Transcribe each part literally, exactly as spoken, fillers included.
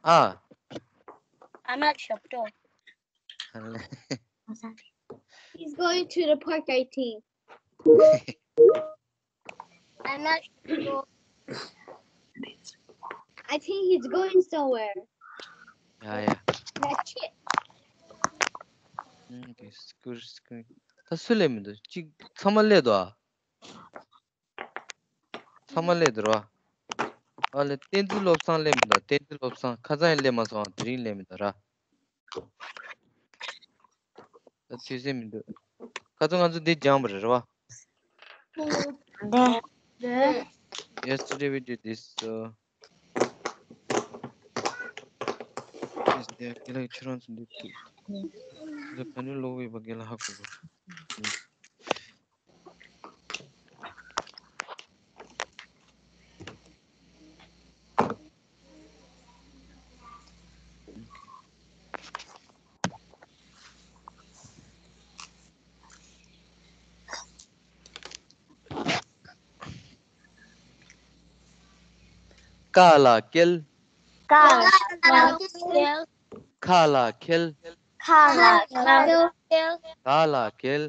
ཨ། ཨ་མ་ཞབས་བྲོ། ཨ་ལེ། He's going to the park, I think. ཨ་མ་ཞབས་བྲོ། I think he's going somewhere. ཡ་ཡ། That's it. ཨུམ། དེ་སྐུར་སྐུར། ད་སུ་སླེབས་མི་འདུག་ཅིག་ཚང་མ་སླེབས་འདུག་ཨ། ཚང་མ་སླེབས་འདུག་ར། ཨ་ལེ། བསྟན་འཛིན་བློ་བཟང་སླེབས་མི་འདུག་བསྟན་འཛིན་བློ་བཟང་ཁ་སང་ཡང་སླེབས་མ་སོང་། དེ་རིང་སླེབས་མི་འདུག་ར། ད་དུས་ཚོད་མི་འདུག་ཁ་སང་ང་ཚོ་འདི་སྦྱངས་པ་རེད་ར་བ། ལྡན། Yesterday we did this. Uh, yes, they are like children in the two. The panel logo we bagel hakuba. ཀ་ལ་ཀེལ། ཀ་ལ་ཀེལ། ཁ་ལ་ཁེལ། ཁ་ལ་ཀེལ། ག་ལ་གེལ།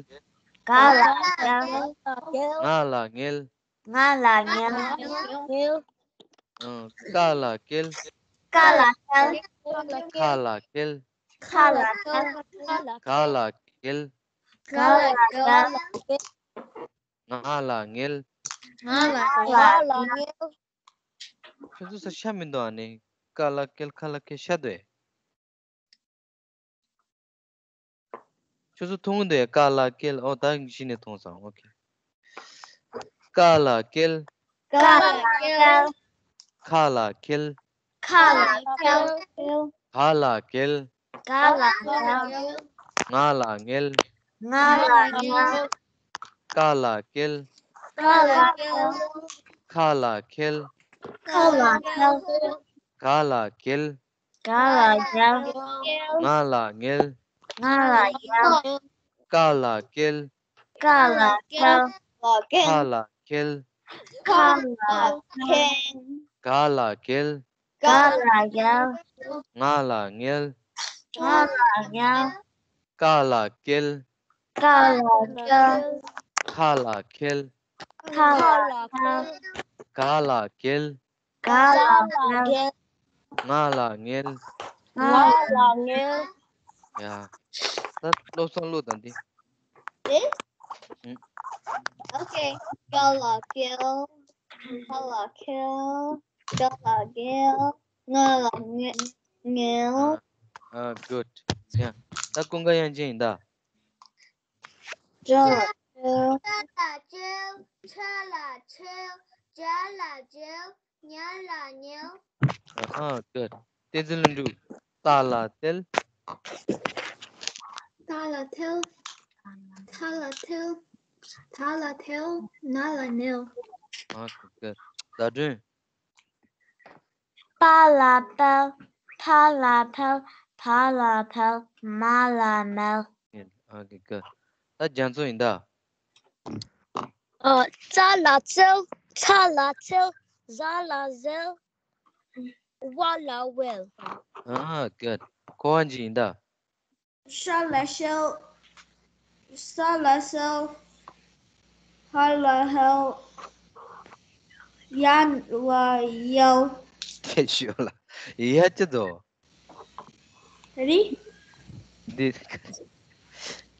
ག་ལ་ཀེལ། ང་ལ་ངེལ། ང་ལ་ངེལ། ཨང་། ཀ་ལ་ཀེལ། ཀ་ལ་ཀེལ། ཁ་ལ་ཁེལ། ཁ་ལ་ཀེལ། ག་ལ་གེལ། ག་ལ་ཀེལ། ང་ལ་ངེལ། ང་ལ་ཀེལ། ཁྱོད་ཚོ་ས་ཤ་མི་འདུག་ཨ་ནི། ཀ་ལ་ཀེལ། ཁ་ལ་ཁེལ། ཤ་འདུག་ཨེ། ཁྱོད་ཚོ་མཐོང་གི་འདུག་ཨེ། ཀ་ལ་ཀེལ། ཨོ་ད་གཞི་ནས་མཐོང་སོང་། ཨོ་ཁེ། ཀ་ལ་ཀེལ། ཀ་ལ་ཀེལ། ཁ་ལ་ཁེལ། ཁ་ལ་ཀེལ། ག་ལ་གེལ། ག་ལ་ཀེལ། ང་ལ་ངེལ། ང་ལ་ངེལ། ཀ་ལ་ཀེལ། ཀ་ལ་ཀེལ། ཁ་ལ་ཁེལ། ཁ་ལ་ཀེལ། ག་ལ་གེལ། ག་ལ་ཀེལ། ང་ལ་ངེལ། ང་ལ་ངེལ། ཀ་ལ་ཀེལ། ཀ་ལ་ཀེལ། ཁ་ལ་ཁེལ། ཁ་ལ་ཀེལ། ག་ལ་གེལ། ག་ལ་ཀེལ། ང་ལ་ངེལ། ང་ལ་ངེལ། ཀ་ལ་ཀེལ། ཀ་ལ་ཀེལ། ཁ་ལ་ཁེལ། ཁ་ལ་ཀེལ། ག་ལ་གེལ། ག་ལ་ཀེལ། ང་ལ་ངེལ། ང་ལ་ངེལ། ཡ། ད་བློ་བཟང་བློ་དང་འདི། Okay. ག་ལ་ཀེལ། ཁ་ལ་ཁེལ། ག་ལ་ཀེལ། ང་ལ་ངེ- ངེལ། ཨ། good. ཡ། ད་ཀུན་དགའ་དབྱངས་ཅན་ཡིན་ད། ཇ་ལ་ཇལ། ཇ་ལ་ཇལ། ཆ་ལ་ཆལ། ཇ་ལ་ཇལ། ཉ་ལ་ཉལ། ཨ། good. བསྟན་འཛིན་ལྷུན་གྲུབ། ཏ་ལ་ཏལ། ཏ་ལ་ཏལ། ཐ་ལ་ཐལ། ད་ལ་དལ། ན་ལ་ནལ། ཨ། good. ཟླ་སྒྲོན། པ་ལ་པལ། ཕ་ལ་ཕལ། བ་ལ་བལ། མ་ལ་མལ། ཨ། good. ད་རྒྱ་མཚོ་ཡིན་ད། ཨ། ཙ་ལ་ཙལ། ཚ་ལ་ཚལ། ཟ་ལ་ཟལ། ཝ་ལ་ཝལ། ཨ། good. ཁོ་བ་འཇིག་ཡིན་ད། ཤ་ལ་ཤལ། ས་ལ་སལ། ཧ་ལ་ཧལ། ཡ་ལ་ཡལ། ཁྱེད་ཤོད་ལ། ཡ་ཅི་དོ། རི། འདི།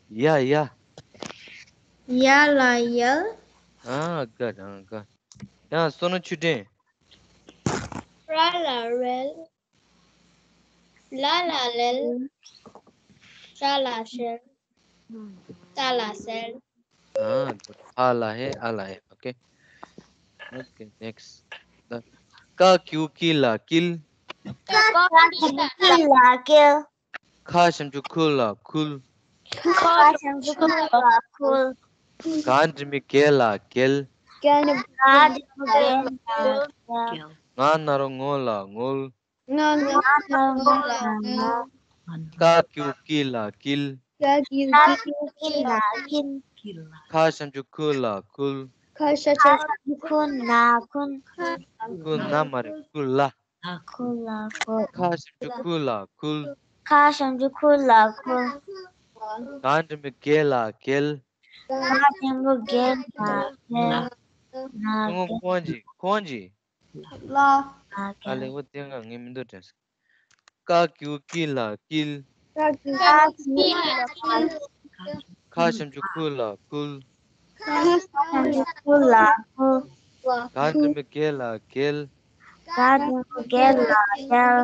ཡ་ཡ། ཡ་ལ་ཡལ། ཨ། good. ཨ། good. ཡང་བསོད་ནམས་ཆོས་སྒྲོན། ར་ལ་རལ། ལ་ལ་ལལ། ཤ་ལ་ཤལ། ཙ་ལ་ཙལ། ཨ། ཕ་ལ་ཧེ། ཨ་ལ་ཧེ། okay. Okay, next. ཀ་ཀྱུ་ཀི་ལ་ཀིལ། ཀ་ཀྱུ་ཀི་ལ་ཀིལ། ཁ་ཞབས་ཀྱུ་ཁུ་ལ་ཁུལ། ཁ་ཞབས་ཀྱུ་ཁུ་ལ་ཁུལ། ག་འགྲེང་བུ་གེ་ལ་གེལ། ག་འགྲེང་བུ་གེ་ལ་གེལ། ང་ན་རོ་ངོ་ལ་ངོལ། ང་ན་རོ་ངོ་ལ་ངོལ། ཀ་ཀྱུ་ཀི་ལ་ཀིལ། ཀ་ཀྱུ་ཀི་ལ་ཀིལ། ཁ་ཞབས་ཀྱུ་ཁུ་ལ་ཁུལ། ཁ་ཞབས་ཀྱུ་ཁུ་ལ་ཁུལ། ཁུ་ན་མ་རེད། ཁུ་ལ། ཁུ་ལ་ཁུ། ཁ་ཞབས་ཀྱུ་ཁུ་ལ་ཁུལ། ཁ་ཞབས་ཀྱུ་ཁུ་ལ་ཁུལ། ག་འགྲེང་བུ་གེ་ལ་གེལ། ག་འགྲེང་བུ་གེ་ལ་གེལ། ན་ཁོང་གི་ཁོང་གི། ལ། ཨ་ལེ་འོ་དེ་ང་ངས་མི་འདུག་དྲན་སོང་། ཀ་གི་གུ་ཀི་ལ་ཀིལ། ཀ་གི་གུ་ཀི་ལ་ཀིལ། ཁ་ཞབས་ཀྱུ་ཁུ་ལ་ཁུལ། ཁ་ཞབས་ཀྱུ་ཁུ་ལ་ཁུལ། ག་འགྲེང་བུ་གེ་ལ་གེལ། ག་འགྲེང་བུ་གེ་ལ་གེལ།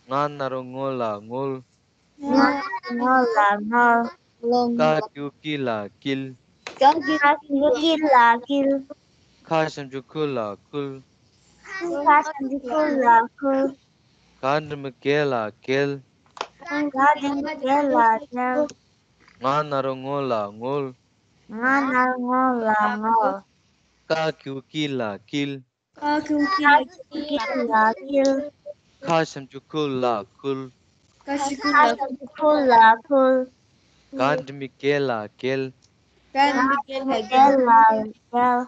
ང་ན་རོ་ངོ་ལ་ངོལ། ང་ན་རོ་ངོ་ལ་ངོལ། ཀ་གི་གུ་ཀི་ལ་ཀིལ། ཀ་གི་གུ་ཀི་ལ་ཀིལ། ཁ་ཞབས་ཀྱུ་ཁུ་ལ་ཁུལ། ཁ་ཞབས་ཀྱུ་ཁུ་ལ་ཁུལ། ག་འགྲེང་བུ་གེ་ལ་གེལ། ག་འགྲེང་བུ་གེ་ལ་གེལ། ང་ན་རོ་ངོ་ལ་ངོལ། ང་ན་རོ་ངོ་ལ་ངོལ། ཀ་གི་གུ་ཀི་ལ་ཀིལ། ཀ་གི་གུ་ཀི་ལ་ཀིལ། ཁ་ཞབས་ཀྱུ་ཁུ་ལ་ཁུལ། ཁ་ཞབས་ཀྱུ་ཁུ་ལ་ཁུལ། ག་འགྲེང་བུ་གེ་ལ་གེལ། ག་འགྲེང་བུ་གེ་ལ་གེལ།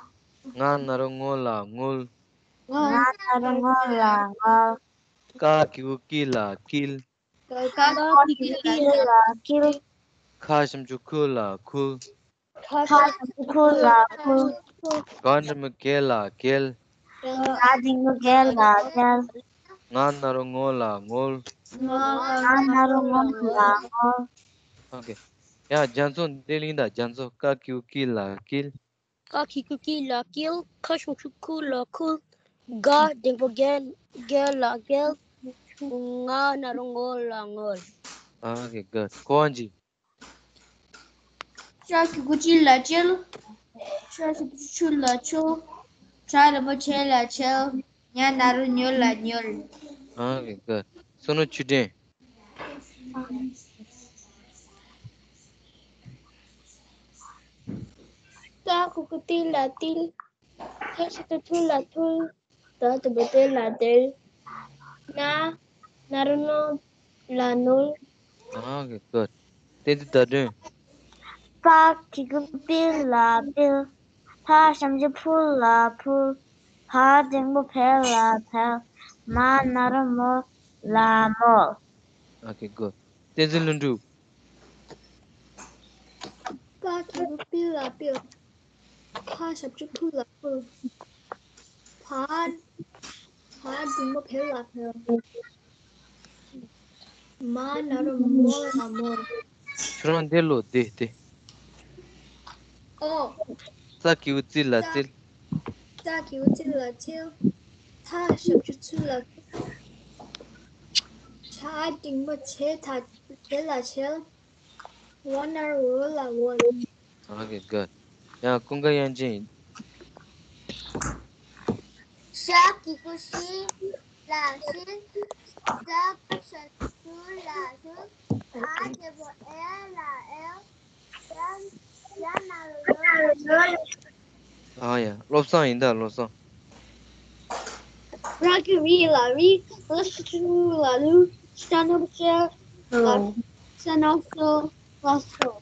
ང་ན་རོ་ངོ་ལ་ངོལ། ང་ན་རོ་ངོ་ལ་ངོལ། ཀ་གི་གུ་ཀི་ལ་ཀིལ། ཀ་གི་གུ་ཀི་ལ་ཀིལ། ཁ་ཞབས་ཀྱུ་ཁུ་ལ་ཁུལ། ཁ་ཞབས་ཀྱུ་ཁུ་ལ་ཁུལ། ག་འགྲེང་བུ་གེ་ལ་གེལ། ག་འགྲེང་བུ་གེ་ལ་གེལ། ང་ན་རོ་ངོ་ལ་ངོལ། ང་ན་རོ་ངོ་ལ་ངོལ། ཨོ་ཁེ། ཡ་རྒྱ་མཚོ་འདི་ལིང་དང་རྒྱ་མཚོ། ཀ་གི་གུ་ཀི་ལ་ཀིལ། ཀ་གི་གུ་ཀི་ལ་ཀིལ། ཁ་ཞབས་ཀྱུ་ཁུ་ལ་ཁུལ། ག་འགྲེང་བུ་གེ་གེ་ལ་གེལ། ང་ན་རོ་ངོ་ལ་ངོལ། ཨོ་ཁེ་གུཌ། གོ་ཨན་ཇི། ཅ་གི་གུ་ཅི་ལ་ཅིལ། ཆ་ཞབས་ཀྱུ་ཆུ་ལ་ཆུལ། ཆ་འགྲེང་བུ་ཆེ་ལ་ཆེལ། ཉ་ན་རོ་ཉོ་ལ་ཉོལ། ཨོ་ཁེ་གུཌ། བསམ་མནོ་བཅུ་དྲུག། ཏ་གི་གུ་ཏི་ལ་ཏིལ། ཐ་ཞབས་ཀྱུ་ཐུ་ལ་ཐུལ། ད་འགྲེང་བུ་དེ་ལ་དེལ། ན་ན་རོ་ནོ་ལ་ནོལ། ཨོ་ཁེ་གུཌ། བསྟན་འཛིན་ཟླ་སྒྲོན། པ་གི་གུ་པི་ལ་པིལ། ཕ་ཞབས་ཀྱུ་ཕུ་ལ་ཕུལ། བ་འགྲེང་བུ་བེ་ལ་བེལ། མ་ན་རོ་མོ་ལ་མོལ། ཨོ་ཁེ་གུཌ། བསྟན་འཛིན་ལྷུན་གྲུབ། པ་གི་གུ་པི་ལ་པིལ། ཕ་ཞབས་ཀྱུ་ཕུ་ལ་ཕུལ། བ་བ་འགྲེང་བུ་བེ་ལ་བེལ། མ་ན་རོ་མོ་ལ་མོལ། ཁྱོད་རང་འདི་ལོ་འདི་འདི། ཨོ། ཙ་གི་གུ་ཙི་ལ་ཙིལ། ཙ་གི་གུ་ཙི་ལ་ཙིལ། ཐ་ཞབས་ཀྱུ་ཚུ་ལ་ཚུལ། ཆ་འགྲེང་བུ་ཆེ་ཐ་ཆེ་ལ་ཆེལ། བ་ན་རོ་བོ་ལ་བོལ། ཨོ་ཁེ་གུཌ། ཡང་ཀུན་དགའ་དབྱངས་ཅན། ཤ་གི་གུ་ཤི་ལ་ཤིལ། ཟ་གི་གུ་ཟ་ལ་ཟུལ། འ་འགྲེང་བུ་འེ་ལ་འེལ། ཡ་ཡ་ན་རོ་ཡོ་ལ་ཡོལ། ཨ་ཡ། བློ་བཟང་ཡིན་ད། བློ་བཟང་། ར་གི་གུ་རི་ལ་རིལ། ལ་ཞབས་ཀྱུ་ལུ་ལ་ལུལ། ཤ་འགྲེང་བུ་ཤེ་ལ་ཤེལ། ས་ན་སོ་ལ་སོལ།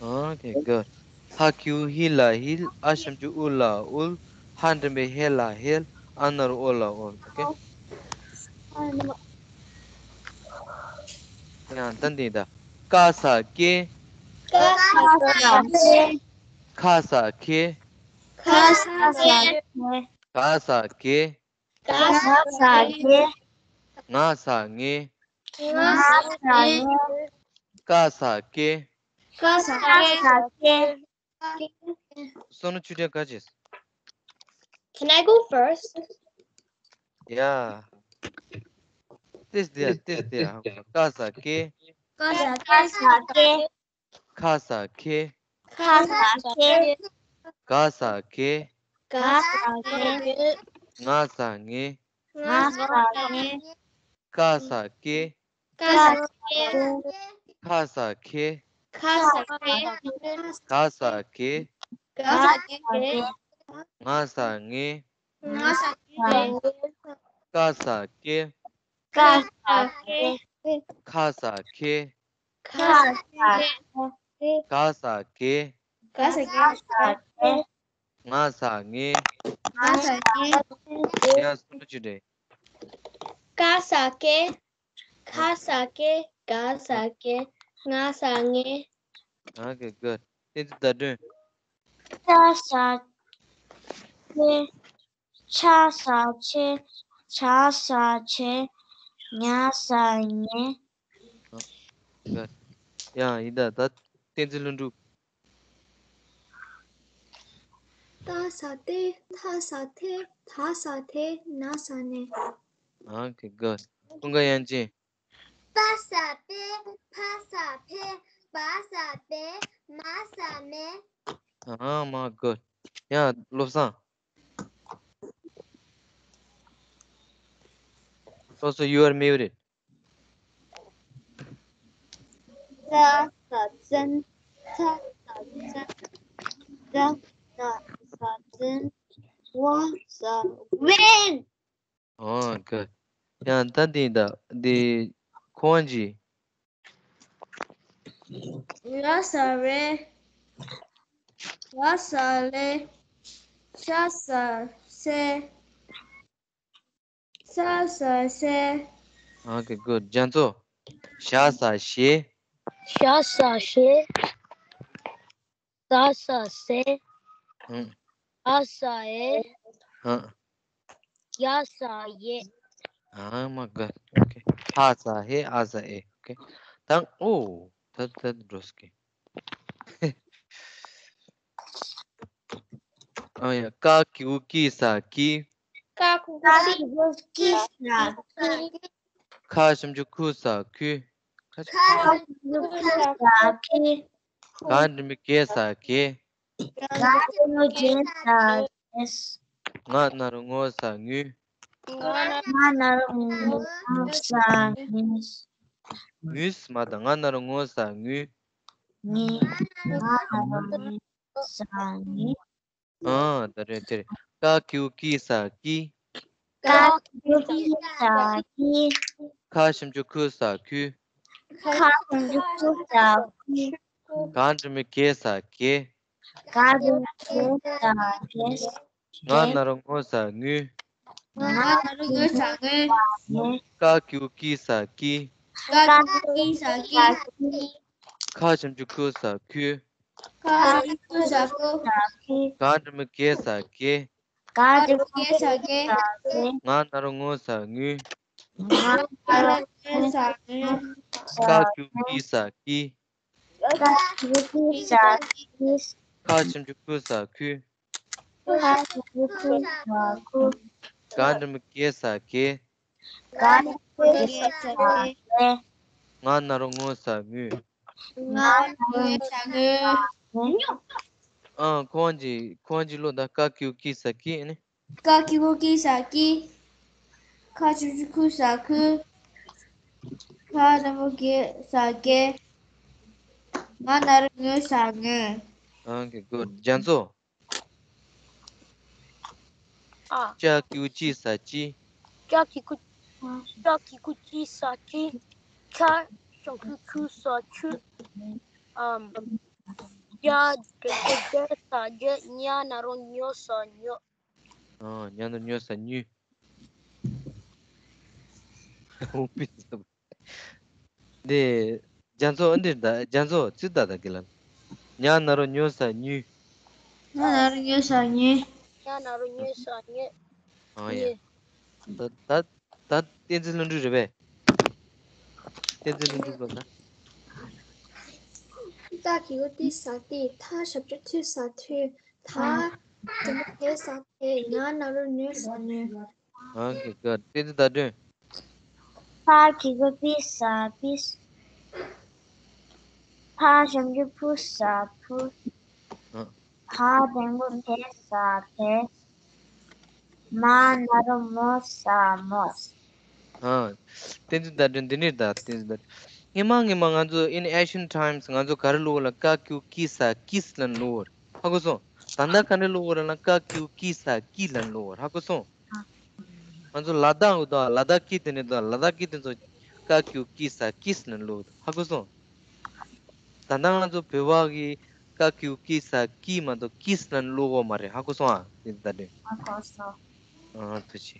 ཨོ་ཁེ་གུཌ། ཧ་གི་གུ་ཧི་ལ་ཧིལ། ཨ་ཞབས་ཀྱུ་ཨུ་ལ་ཨུལ། ཧ་འགྲེང་བུ་ཧེ་ལ་ཧེལ། འ་ན་རོ་འོ་ལ་འོལ། ཨོ་ཁེ། ཡང་ད་འདི་ད། ཀ་ས་ཀེ། ཀ་ས་ཀེ། ཁ་ས་ཁེ། ཁ་ས་ཁེ། ག་ས་གེ། ག་ས་གེ། ང་ས་ངེ། ང་ས་ངེ། ཀ་ས་ཀེ། ཀ་ས་ཀེ། བསམ་མནོ་བཅུ་དྲུག་ག་ཅེས། Can I go first? Yeah. ཏེས་ཏེ་ཡ། ཏེས་ཏེ་ཡ། ཀ་ས་ཀེ། ཀ་ས་ཀེ། ཀ་ས་ཀེ། ཁ་ས་ཁེ། ཁ་ས་ཁེ། ག་ས་གེ། ག་ས་གེ། ང་ས་ངེ། ང་ས་ངེ། ཀ་ས་ཀེ། ཀ་ས་ཀེ། ཁ་ས་ཁེ། ཁ་ས་ཀེ། ག་ས་གེ། ག་ས་ཀེ། ང་ས་ངེ། ང་ས་ངེ། ཀ་ས་ཀེ། ཀ་ས་ཀེ། ཁ་ས་ཁེ། ཁ་ས་ཁེ། ག་ས་གེ། ག་ས་ཀེ། ང་ས་ངེ། ང་ས་ངེ། ཡ་སུ་ཅི་རེད། ཀ་ས་ཀེ། ཁ་ས་ཀེ། ག་ས་ཀེ། ང་ས་ངེ། Okay, good. བསྟན་འཛིན་ཟླ་སྒྲོན། ཅ་ས་ཅེ། ཆ་ས་ཆེ། ཆ་ས་ཆེ། ཉ་ས་ཉེ། Good. ཡང་ཡིན་ད། ད་བསྟན་འཛིན་ལྷུན་གྲུབ། ཏ་ས་ཏེ། ཐ་ས་ཐེ། ད་ས་ཐེ། ན་ས་ནེ། Okay, good. ཀུན་དགའ་དབྱངས་ཅན། པ་ས་པེ། ཕ་ས་ཕེ། བ་ས་བེ། མ་ས་མེ། Ah, my good. ཡང་བློ་བཟང་། བློ་བཟང་། you are muted. ཙ་ས་ཙན། ཚ་ས་ཚན། ཛ་ས་ཛན། ཝ་ས་ཝེན། Oh, good. ཡང་ད་འདི་ད་འདི་ཁོང་གི། ར་ས་རེ། བ་ས་ལེ། ཤ་ས་ཤེ། ས་ས་སེ། Okay, good. རྒྱ་མཚོ། ཞ་ས་ཞེ། ཞ་ས་ཞེ། ས་ས་སེ། ཧུམ། ཨ་ས་ཨེ། ཧུམ། ཡ་ས་ཡེ། Oh my God. Okay. ཧ་ས་ཧེ། ཨ་ས་ཨེ། Okay. ད་ཨོ། ད་ད་འགྲོ་སྐད། ཨ་ཡ། ཀ་གི་གུ་ཀི་ས་ཀི། ཀ་གི་གུ་ཀི་ས་ཀི། ཁ་ཞབས་ཀྱུ་ཁུ་ས་ཁུ། ཁ་ཞབས་ཀྱུ་ཁུ་ས་ཁུ། ག་འགྲེང་བུ་གེ་ས་གེ། ག་འགྲེང་བུ་གེ་ས་གེ། ང་ན་རོ་ངོ་ས་ངུ། ང་ན་རོ་ངོ་ས་ངུ། ངུས་མ་དང་། ང་ན་རོ་ངོ་ས་ངུ། ངི། ང་ན་རོ་ངོ་ས་ངུ། ཨ། ད་རེད་དེ་རེད། ཀ་གི་གུ་ཀི་ས་ཀི། ཀ་གི་གུ་ཀི་ས་ཀི། ཁ་ཞབས་ཀྱུ་ཁུ་ས་ཁུ། ཁ་ཞབས་ཀྱུ་ཁུ་ས་ཁུ། ག་འགྲེང་བུ་གེ་ས་གེ། ག་འགྲེང་བུ་གེ་ས་གེ། ང་ན་རོ་ངོ་ས་ངུ། ང་ན་རོ་ངོ་ས་ངུ། ཀ་གི་གུ་ཀི་ས་ཀི། ཀ་གི་གུ་ཀི་ས་ཀི། ཁ་ཞབས་ཀྱུ་ཁུ་ས་ཁུ། ཁ་ཞབས་ཀྱུ་ཁུ་ས་ཁུ། ག་འགྲེང་བུ་གེ་ས་གེ། ག་འགྲེང་བུ་གེ་ས་གེ། ང་ན་རོ་ངོ་ས་ངུ། ང་ན་རོ་ངོ་ས་ངུ། ཀ་གི་གུ་ཀི་ས་ཀི། ཀ་གི་གུ་ཀི་ས་ཀི། ཁ་ཞབས་ཀྱུ་ཁུ་ས་ཁུ། ཁ་ཞབས་ཀྱུ་ཁུ་ས་ཁུ། ག་འགྲེང་བུ་གེ་ས་གེ། ག་འགྲེང་བུ་གེ་ས་གེ། ང་ན་རོ་ངོ་ས་ངུ། ང་ན་རོ་ངོ་ས་ངུ། ཨ། ཁོང་གི་ཁོང་གི་བློ་ད། ཀ་གི་གུ་ཀི་ས་ཀི་ནི། ཀ་གི་གུ་ཀི་ས་ཀི། ཁ་ཞབས་ཀྱུ་ཁུ་ས་ཁུ། ག་འགྲེང་བུ་གེ་ས་གེ། ང་ན་རོ་ངོ་ས་ངུ། Okay, good. རྒྱ་མཚོ། ཨ། ཅ་གི་གུ་ཅི་ས་ཅི། ཅ་གི་གུ། ཅ་གི་གུ་ཅི་ས་ཅི། ཆ་ཞབས་ཀྱུ་ཆུ་ས་ཆུ། ཨམ། ཇ་འགྲེང་བུ་ཇེ་ས་ཇེ། ཉ་ན་རོ་ཉོ་ས་ཉོ། ཨ། ཉ་ན་རོ་ཉོ་ས་ཉུ། འོ་པི་ཙམ། འདི་རྒྱ་མཚོ། ཨ། འདི་ད་རྒྱ་མཚོ་ཙི་ད་ད་གི་ལ། ཉ་ན་རོ་ཉོ་ས་ཉུ། ཉ་ན་རོ་ཉོ་ས་ཉུ། ཉ་ན་རོ་ཉོ་ས་ཉུ། ཨ་ཡ། ཉུ། ད་ད་ད་བསྟན་འཛིན་ལྷུན་གྲུབ་རེད་པས། བསྟན་འཛིན་ལྷུན་གྲུབ་ལ་ད། ཏ་གི་གུ་ཏི་ས་ཏི། ཐ་ཞབས་ཀྱུ་ཐུ་ས་ཐུ། ད་འགྲེང་བུ་དེ་ས་དེ། ཉ་ན་རོ་ཉོ་ས་ཉོ། Okay, good. བསྟན་འཛིན་ཟླ་སྒྲོན། ཕ་གི་གུ་པི་ས་པི། ཕ་ཞབས་ཀྱུ་ཕུ་ས་ཕུ། ཨ། ག་འགྲེང་བུ་གེ་ས་གེ། མ་ན་རོ་མོ་ས་མོ། ཨ། བསྟན་འཛིན་ཟླ་སྒྲོན། འདི་ནས་ད་བསྟན་འཛིན་ཟླ་སྒྲོན། སྔོན་མ་སྔོན་མ་ང་ཚོ་in ancient times ང་ཚོ་ག་རེ་ཀློག་ལ། ཀ་ཀུ་ཀི་ས་ཀིས་ལབ་ནས་ཀློག་པ་རེད། ཧ་གོ་སོང་། ད་ལྟ་ག་འདྲ་ཀློག་པ་རེད་ལབ་ན། ཀ་ཀུ་ཀི་ས་ཀི་ལབ་ནས་ཀློག་པ་རེད། ཧ་གོ་སོང་། ང་ཚོ་ལ་དྭགས་འུ་དང་ལ་དྭགས་སྐད་དེ་ནས་དང་ལ་དྭགས་སྐད་དེ་ཚོ་ཀ་ཀུ་ཀི་ས་ཀིས་ལབ་ནས་ཀློག་པ་རེད། ཧ་གོ་སོང་། ད་ལྟ་ང་ཚོ་བོད་པ་གི་ཀ་ཀུ་ཀི་ས་ཀི་མ་གཏོགས་ཀིས་ལབ་ནས་ཀློག་གི་མ་རེད། ཧ་གོ་སོང་ཨ། དེ་ད་དེ། ཧ་གོ་སོང་། ཨ། ཐུགས་རྗེ་ཆེ།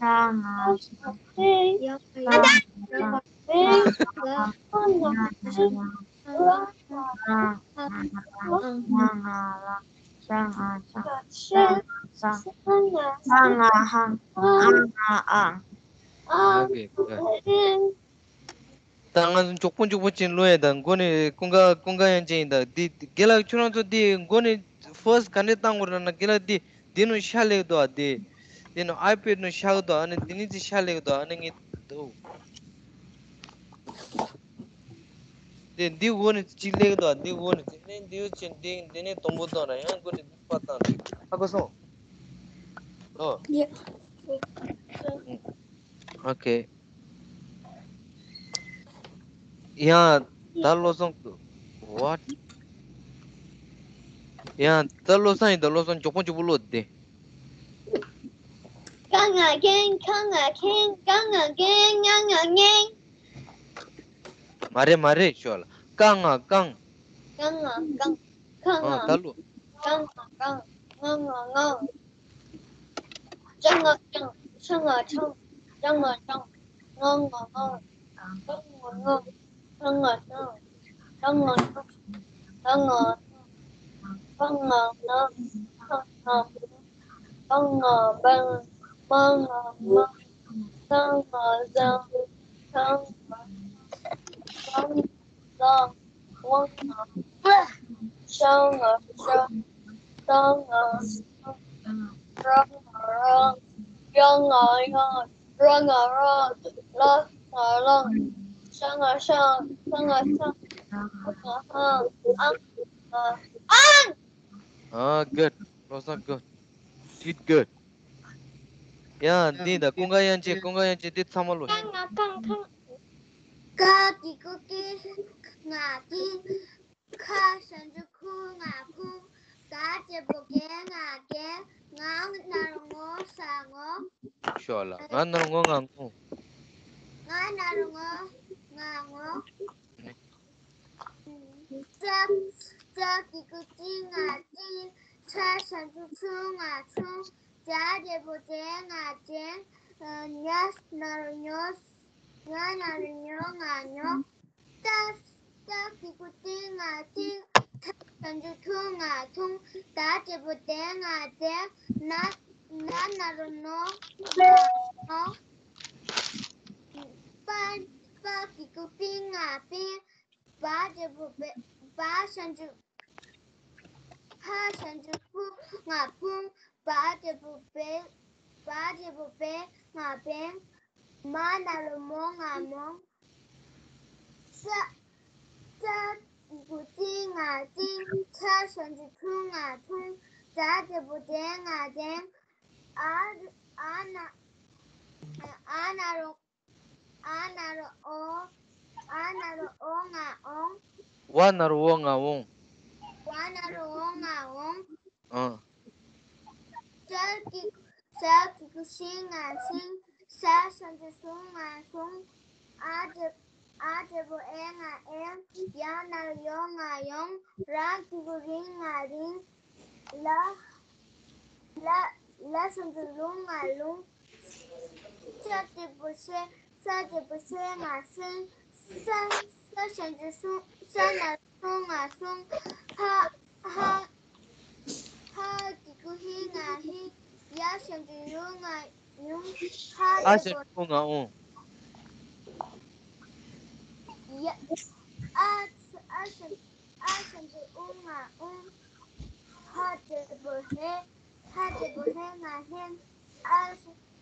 ཤ་ང་ཤ། ཡ་ཡ་ཡ་ཡ་ཡ་ཡ་ཡ་ཡ་ཡ་ཡ། ཤ་ང་ཤ། ཤ་ང་ཤ། ཤ་ང་ཧ། ཨ་ང་ཨ། ཨ་ཨ། ད་ང་ཚོ་མགྱོགས་པོ་མགྱོགས་པོ་ཅིག་ཀློག་ཡ་དང་མགོ་ནས་ཀུན་དགའ་ཀུན་དགའ་ཡང་ཅན་ཡིན་ད། འདི་རྒན་ལགས་ཁྱོད་རང་ཚོ་འདི་མགོ་ནས་ཕར་སི་ག་འདྲས་བཏང་དགོས་རེད་ན། རྒན་ལགས་འདི་འདི་ནང་ཤ་སླེབས་འདུག་ཨ། འདི་འདི་ནང་ཨའི་པེཌ་ནང་ཤ་གི་འདུག་ཨ་ནི་འདི་ནས་ཅིག་ཤ་སླེབས་འདུག་ཨ་ནི་ངས་འདུག་འདི་འདི་འོག་ནས་ཅིག་སླེབས་འདུག་འདི་འོག་ནས་ཅིག་ནས་འདི་ཡོད་ཅིག་འདི་འདི་ནས་དང་པོ་བཏང་ར་ཡང་མགོ་ནས་འདི་པར་བཏང་ར། ཧ་གོ་སོང་། ཨོ། ཡ། ཨོ་ཁེ། ཡང་ད་བློ་བཟང་། What? ཡང་ད་བློ་བཟང་ཡིན་ད། བློ་བཟང་མགྱོགས་པོ་མགྱོགས་པོ་ཀློག་དེ། ཀ་ ང་རྒན། ཁ་ང་ཁེན། ག་ང་གན། ང་ང་ངེན། མ་རེད་མ་རེད། ཤོག་ལ། ཀ་ང་ཀང་། ག་ང་གང་། ཁ་ང་ཨ་ད་ལོ། ག་ང་གང་། ང་ང་ངང་། ཅ་ང་ཅང་། ཆ་ང་ཆང་། ཇ་ང་ཇང་། ང་ང་ངང་། ང་ང་ངང་། ཤ་ང་ཤང་། ཇ་ང་ཇང་། ད་ང་ད། བ་ང་བ། ཁ་ང་བ། བ་ང་བན། མ་ང་མ། ད་ང་ད། ཤ་ང་ཤ། ད་ང་ད། ཝ་ང་ཝ། ཤ་ང་ཤ། ད་ང་ད། ར་ང་ར། ཡ་ང་ཡ། ར་ང་ར། ལ་ང་ལ། ཤ་ང་ཤ། ཚ་ང་ཚ། ཧ་ང་ཧ། ཨ་ང་ཨང་། Ah, good. Rosa, good. Did good. ཡ། འདི་ད་ཀུན་དགའ་དབྱངས་ཅན། ཀུན་དགའ་དབྱངས་ཅན། འདི་ཚང་མ་ལོ། ཀ་ང་ཀང་ཁང་། ཀ་གི་གུ་ཀི། ང་ཀི། ཁ་ཞབས་ཀྱུ་ཁུ། ང་ཁུང་། ག་གཅིག་པོ་གེ། ང་གེན། ང་ན་རོ་ངོ་། ས་ངོ་། ཤོག་ལ། ང་ན་རོ་ངོ། ང་ངོ་། ང་ན་རོ་ངོ། ང་ངོ་། ཙ། ཙ་གི་གུ་ཙི། ང་ཙི། ཆ་ཞབས་ཀྱུ་ཆུ། ང་ཆུང་། ཇ་གཅིག་པོ་ཇེ། ང་ཇེན། ཉ་ན་རོ་ཉོ། ཉ་ན་རོ་ཉོ། ང་ཉོ། ཏ། ཏ་གི་གུ་ཏི། ང་ཏི། ཐ་ཞབས་ཀྱུ་ཐུ། ང་ཐུང་། ད་གཅིག་པོ་དེ། ང་དེ། ན། ན་ན་རོ་ནོ། ང་ནོ། པ། པ་གི་གུ་པི། ང་པི། བ་གཅིག་པོ་བེ། བ་ཞབས་ཀྱུ། ཕ་ཞབས་ཀྱུ་ཕུ། ང་ཕུང་། བ་གཅིག་པོ་བེ། བ་གཅིག་པོ་བེ། ང་བེང་། མ་ན་རོ་མོ། ང་མོང་། ཙ། ཙ་གི་གུ་ཙི། ང་ཙིང་། ཆ་ཞབས་ཀྱུ་ཆུ། ང་ཆུང་། ཛ་གཅིག་པོ་ཛེ། ང་ཛེང་། ཨ། ཨ་ན། ཨ་ན་རོ། ཨ་ན་རོ་ཨོ། ཨ་ན་རོ་ཨོ། ང་ཨོང་། ཝ་ན་རོ་ཝོ། ང་ཝོང་། ཝ་ན་རོ་ཝོ། ང་ཝོང་། ཨ། ཟ་གི། ཟ་གི་གུ་ཟི། ང་ཟིང་། ཟ་ཞབས་ཀྱུ་ཟུ། ང་ཟུང་། ཨ་གཅིག་ཨ་གཅིག་པོ་ཨེ། ང་ཨེང་། ཡ་ན་རོ་ཡོ། ང་ཡོང་། ར་གི་གུ་རིང་། ང་རིང་། ལ། ལ། ལ་ཞབས་ཀྱུ་ལུ། ང་ལུང་། ཤ་གཅིག་པོ་ཤེ། ཤ་གཅིག་པོ་ཤེ། ང་ཤེང་། ཤ། ཤ་ཞབས་ཀྱུ་ཤུ། ཤ་ན་རོ་ཤོ། ང་ཤོང་། ཧ། ཧ། ཧ་གི་གུ་ཧི། ང་ཧིང་། ཡ་ཞབས་ཀྱུ་ཡུ། ང་ཡུང་། ཧ་ཨ་གཅིག་ཞབས་ཀྱུ་ཨུ། ང་ཨུ། ཡ། ཨ། ཨ་ཞབས། ཨ་ཞབས་ཀྱུ་ཨུ། ང་ཨུང་། ཧ་གཅིག་པོ་ཧེ། ཧ་གཅིག་པོ་ཧེ། ང་ཧེང་། ཨ།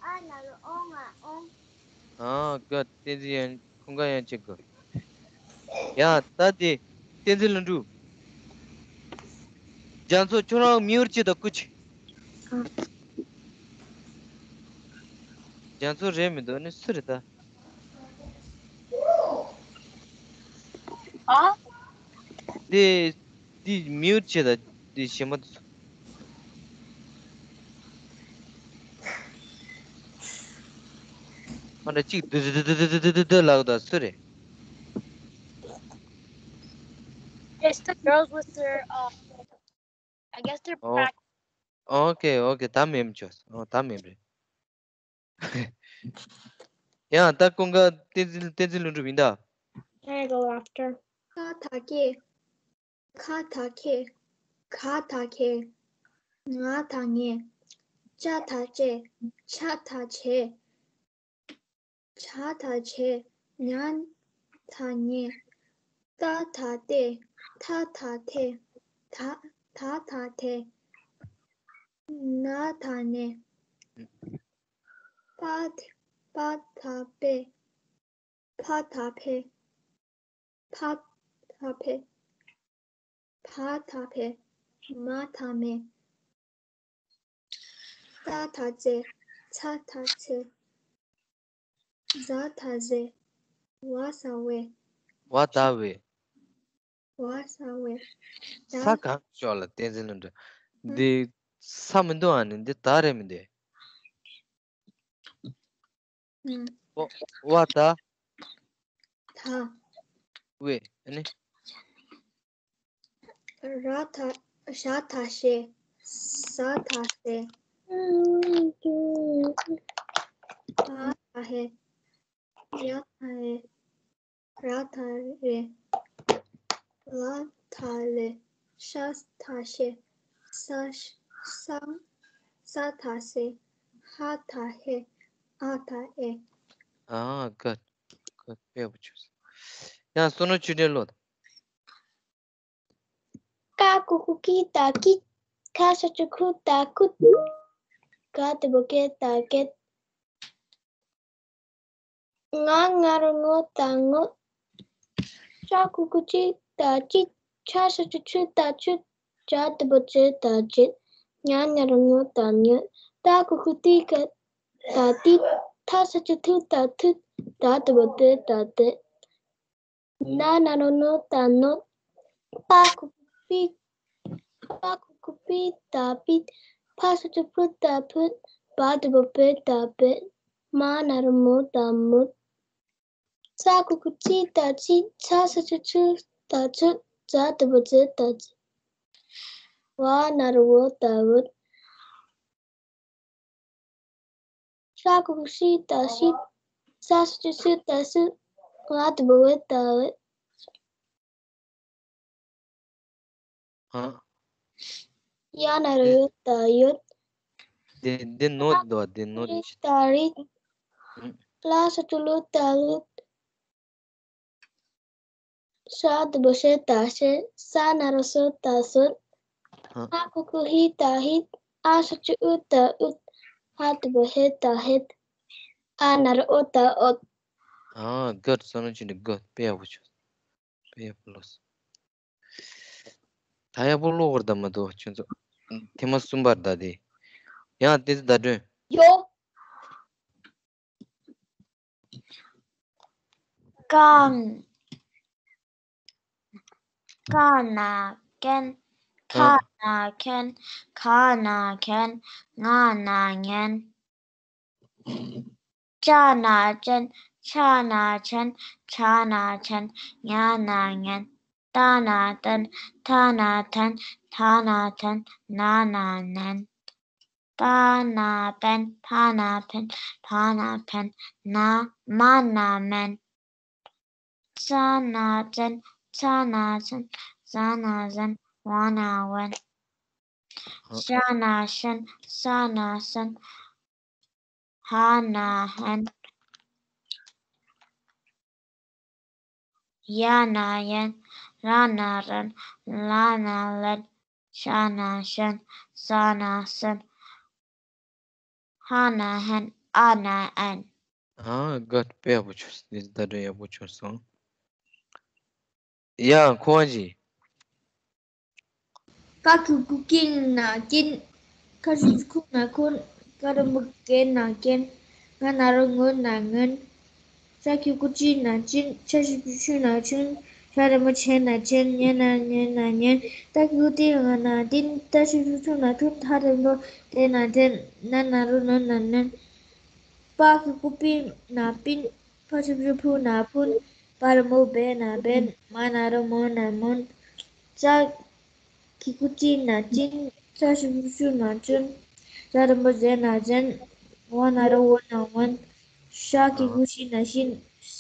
ཨ་ན་རོ་ཨོ། ང་ཨོང་། ཨ། ག་བསྟན་འཛིན་ཡང་ཁོང་ག་ཡང་བྱེད་དགོས། ཡ། ད་དེ་བསྟན་འཛིན་ལྷུན་གྲུབ། རྒྱ་མཚོ། ཁྱོད་རང་མིའུར་གྱིས་དང་སྐུ་གཅིག་རྒྱ་མཚོ་རེད་མི་འདུག་ནི་སུ་རེད་ད། ཨ། དེ། དེ་མིའུར་གྱིས་དང་དེ་གཞན་པ་དེ་ཚོ། ཨ་འདྲ་གཅིག་དུ་དུ་དུ་ལགས་ད་སུ་རེད། It's the girls with their, uh, I guess they're ཨོ། practicing. Okay, okay. ད་མེད་མི་ཆོག་ཨོ། ད་མེད་རེད། ཡང་ད་ཀུན་དགའ་བསྟན་འཛིན། བསྟན་འཛིན་ལྷུན་གྲུབ་ཡིན་ད། Can I go after? ཁ་ད་ཁེ། ཁ་ད་ཁེ། ག་ད་གེ། ང་ད་ངེ། ཅ་ད་ཅེ། ཆ་ད་ཆེ། ཇ་ད་ཇེ། ཉ་ད་ཉེ། ཏ་ད་ཏེ། ཐ་ད་ཐེ། ད་ད་དེ། ན་ད་ནེ། པ་པ་ད་པེ། ཕ་ད་ཕེ། ཕ་ད་ཕེ། ཕ་ད་ཕེ། མ་ད་མེ། ཏ་ད་ཙེ། ཚ་ད་ཚེ། ཛ་ད་ཟེ། ཝ་ཟ་ཝེ། ཝ་ད་ཝེ། ཝ་ཟ་ཝེ། ད། ས་གང་ཤོག་ལ་བསྟན་འཛིན་ལྷུན་གྲུབ། འདི་ས་མི་འདུག་ཨ་ནི་འདི་ད་རེད་མི་འདུག་ཨུམ། ཝ་ད། ད། ཝེ། ཨ་ནི། ར་ད། ཞ་ད་ཞེ། ཟ་ད་ཟེ། འ་ད་འེ། ཡ་ད་ཡེ། ར་ད་རེ། ལ་ད་ལེ། ཤ་ད་ཤེ། ས་ཤ། ས་ད་སེ། ཧ་ད་ཧེ། ཨ་ད་ཨེ། ཨ། ག་ག་དཔེ་པོ་ཆུ། ཡང་བསོད་ནམས་ཆོས་སྒྲོན་ཀློག་དང་། ཀ་གུ་གུ་ཀི་ད་ཀི། ཁ་ས་ཆུ་ཁུ་ད་ཁུ། ག་དེ་བོ་ཀེ་ད་ཀེ། ང་ང་རོ་ངོ་ད་ངོ་། ཤ་གུ་གུ་ཅི་ད་ཅི། ཆ་ས་ཆུ་ཆུ་ད་ཆུ། ཇ་དེ་བོ་ཇེ་ད་ཇེ། ཉ་ཉ་རོ་ཉོ་ད་ཉོ། ཏ་གུ་གུ་ཏི་ག་ད་ཏི། ཐ་ས་ཆུ་ཐུ་ད་ཐུ། ད་དེ་བོ་དེ་ད་དེ། ན་ན་རོ་ནོ་ད་ནོ། པ་གུ་གུ་པི། པ་གུ་གུ་པི་ད་པི། ཕ་ས་ཆུ་ཕུ་ད་ཕུ། པ་དེ་བོ་པེ་ད་པེ། མ་ན་རོ་མོ་ད་མོ། ཚ་གུ་གུ་ཚི་ད་ཚི། ཚ་ས་ཆུ་ཚུ་ད་ཚུ། ཛ་དེ་བོ་ཛེ་ད་ཛེ། ཝ་ན་རོ་ཝོ་ད་ཝོ། ཤ་གུ་གུ་ཤི་ད་ཤི། ས་ས་ཆུ་སུ་ད་སུ། ཝ་དེ་བོ་ཝེ་ད་ཝེ། ཧ། ཡ་ན་རོ་ཡོ་ད་ཡོད། འདི་འདི་ནོ་དོ་འདི་ནོ། རི་ད་རི། ལ་ས་ཆུ་ལུ་ད་ལུ། ཤ་དེ་བོ་ཤེ་ད་ཤེ། ས་ན་རོ་སོ་ད་སོ། ཧ། ཧ་གུ་གུ་ཧི་ད་ཧི། ཨ་ས་ཆུ་ཨུ་ད་ཨུ། ཧ་དེ་བོ་ཧེ་ད་ཧེ། ཨ་ན་རོ་ཨོ་ད་ཨོ། ཨ། གོ་ཌ། བསོད་ནམས་ཆོས་སྒྲོན། གོ་ཌ། དཔེ་ཡག་པོ་བྱུང་། དཔེ་ཡག་པོ་ཀློག་སོང་། ད་ཡག་པོ་ཀློག་དགོས་རེད་ད། མ་གཏོགས་ཁྱོད་ཚོ་ཐེངས་མ་གསུམ་པ་རེད་ད་དེ། ཡང་དེ་ཚོ་བརྡ་སྤྲོད། ཡོ། གང་། ཀ་ན་ཀན། ཁ་ན་ཁན། ག་ན་གན། ང་ན་ངན། ཅ་ན་ཅན། ཆ་ན་ཆན། ཆ་ན་ཆན། ཉ་ན་ཉན། ཏ་ན་ཏན། ཐ་ན་ཐན། ཐ་ན་ཐན། ན་ན་ནན། པ་ན་པན། ཕ་ན་ཕན། ཕ་ན་ཕན། ན། མ་ན་མན། ཙ་ན་ཙན། ཚ་ན་ཚན། ཛ་ན་ཛན། ཝ་ན་ཝན། ཧ། ཞ་ན་ཞན། ས་ན་སན། ཧ་ན་ཧན། ཡ་ན་ཡན། ར་ན་རན། ལ་ན་ལན། ཤ་ན་ཤན། ས་ན་སན། ཧ་ན་ཧན། ཨ་ན་ཨན། ཨ། གོ་ཌ། དཔེ་ཡག་པོ་བྱུང་སོང་། འདི་བརྡ་སྤྲོད་ཡག་པོ་བྱུང་སོང་། ཡ། ཁོ་བ་ཅི། ཀ་གི་གུ་ཀི་ན་ཀིན། ཁ་ཤུ་ཆུ་ཁུ་ན་ཁུན། ཀ་ར་མུ་ཀེ་ན་ཀེན། ང་ན་རོ་ངུ་ན་ངུན། ཤ་གི་གུ་ཅི་ན་ཅིན། ཆ་ཤུ་ཆུ་ཆུ་ན་ཆུན། ཤ་ར་མུ་ཆེ་ན་ཆེན། ཉ་ན་ཉན་ན་ཉན། ཏ་གི་གུ་ཏི་ང་ན་ཏིན། ཏ་ཤུ་ཆུ་ཆུ་ན་ཆུན། ཐ་ར་མུ་ཏེ་ན་ཏེན། ན་ན་རོ་ནོ་ན་ནོན། པ་གི་གུ་པི་ན་པིན། ཕ་ཤུ་ཆུ་ཕུ་ན་ཕུན། པ་ར་མུ་པེ་ན་པེན། མ་ན་རོ་མོ་ན་མོན། ཙ་གི་གུ་ཙི་ན་ཙིན། ཙ་ཤུ་ཆུ་ཆུ་ན་ཙུན། ཛ་ར་མུ་ཛེ་ན་ཛེན། ཝ་ན་རོ་ཝོ་ན་ཝོན། ཤ་གི་གུ་ཤི་ན་ཤིན།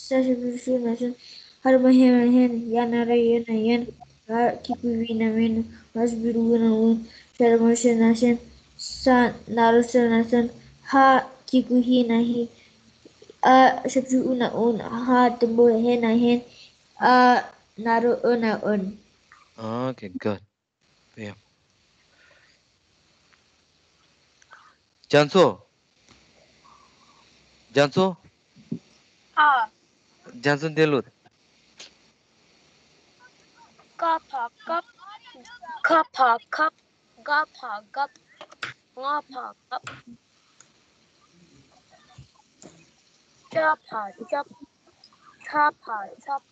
ས་ཤུ་ཆུ་ཤུ་ན་ཤུན། ཧ་ར་མུ་ཧེ་ན་ཧེན། ཡ་ན་རོ་ཡོ་ན་ཡོན། ར་གི་གུ་བི་ན་བིན། ཝ་ཤུ་ཆུ་ཝུ་ན་ཝུན། ཤ་ར་མུ་ཤེ་ན་ཤེན། ས་ན་རོ་སོ་ན་སོན། ཧ་གི་གུ་ཧི་ན་ཧི། ཨ་ཤུ་ཆུ་ཨུ་ན་ཨུན། ཧ་དུམ་བུ་ཧེ་ན་ཧེན། ཨ་ན་རོ་ཨོ་ན་ཨོན། ཨོ་ཁེ། གོ་ཌ། དཔེ་ཡག་རྒྱ་མཚོ། རྒྱ་མཚོ། ཨ། རྒྱ་མཚོ་འདི་ལོ། ཀ་ཕ་ཀབ། ཁ་ཕ་ཁབ། ག་ཕ་གབ། ང་ཕ་ངབ། ཅ་ཕ་ཅབ། ཆ་ཕ་ཆབ།